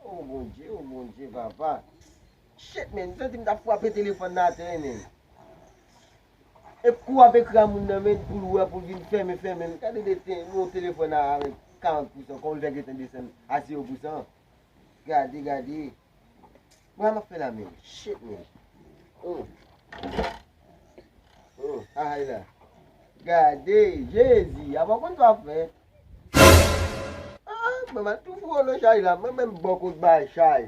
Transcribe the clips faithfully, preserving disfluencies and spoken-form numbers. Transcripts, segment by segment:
Oh Bondye, oh Bondye, papa. Shit, men, m santi m t ap frape telefòn nan atè, men. E kou ap ekri a moun nan, men, pou l wè, pou l vin fèmen, fèmen. Gade de ten, yon telefòn a avèk karant pousan, kòman l fè gentan desann a zewo pousan. Gade, gade. Mwen, m ap fè la, men. Shit, men. Oh. Oh, ay la. Gade, Jezi, a pa konn sa w ap fè. Ah, mwen, m ap tou foure w nan chay la. Mwen, menm bò kot bay chay.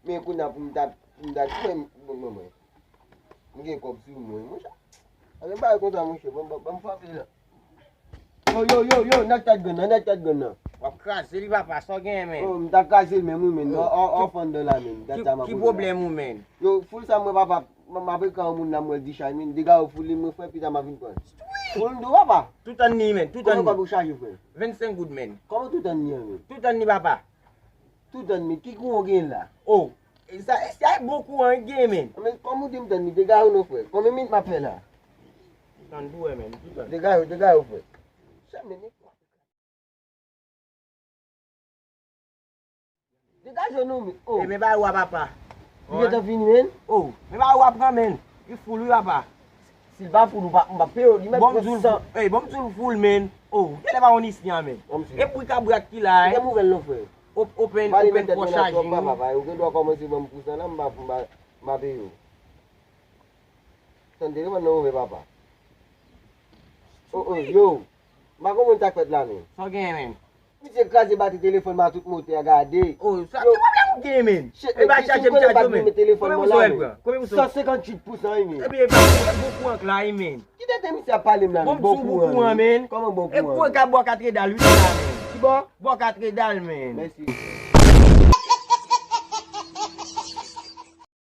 Men kounye a pou m ta, pou m ta, mwen, mwen, mwen, mwen. M gen kòb sou mwen, monchè. Anben bagay konsa, monchè, ban m, ban m, ban m frape la. Yo, yo, yo, yo, nèg tèt grenn nan, nèg tèt grenn nan. W ap kraze li, papa, sa w genyen, men? Oh, m ta kraze l menm, wi, men. Yo, an, an, ki, an fann dan la, men. Dat ki, sa m ap ki pwoblèm ou, men? Yo, foul sa mwen, papa, m, m ap ekri an moun la, mwen di chay, men. Dega yo foul li, mwen, frè, pita m ap vin pran. Foul m di w, papa. Tout an ni, men, tout an ni. Konbyen kòb ou chaje, frè? Vennsenk goud, men. Kòman tout an ni an, men? Tout an ni, papa. Tout an ni, ki kouran w gen la? Oh, e sa, e sa e bon kouran w gen, men. Men kòm ou di m tann li, degaje w non, frè. Konbyen minit m ap fè la? Tann pou wè, men, tout an. Degaje w, degaje w, frè. Sa, men, men. Degaje w non, men. Oh. E men ba w a papa. Li gentan fini, men. Oh, men ba w a pran, men. Li foul, wi, papa. Si l pa foul, ou pa, m pa peye w, li mèt pran san. Ey, bon, m di w l foul, men. Oh, genlè pa yon isyan, men. E pri kabrak ki la, hein? Ki nouvèl non, frè? Open, open fò chaji, wi. Papa, ou gen dwa kòmanse ban m pousan la, m pa, m pa, m pa peye w. Tande, telefòn nan ouvè, papa. Oh, oh, yo. M pa konprann sa k fèt la, men. Sa w genyen, men? Misye kraze batri telefòn mwen ak tout motè a, gade. Oh, sa ki pwoblèm ou genyen, men? E ba chaje m chaje w, men. Konbyen pou sa w pran? Konbyen pou sa w pran? San senkantuit pousan, wi, men. Ebyen, e ba bon kouran k la, wi, men. Ki tenten misye ap pale m la, men? Bon kouran, men. Kòman bon kouran? E kouran ka bò katredal, wi, la, men. Ki bò? Bò katredal, men. Mèsi.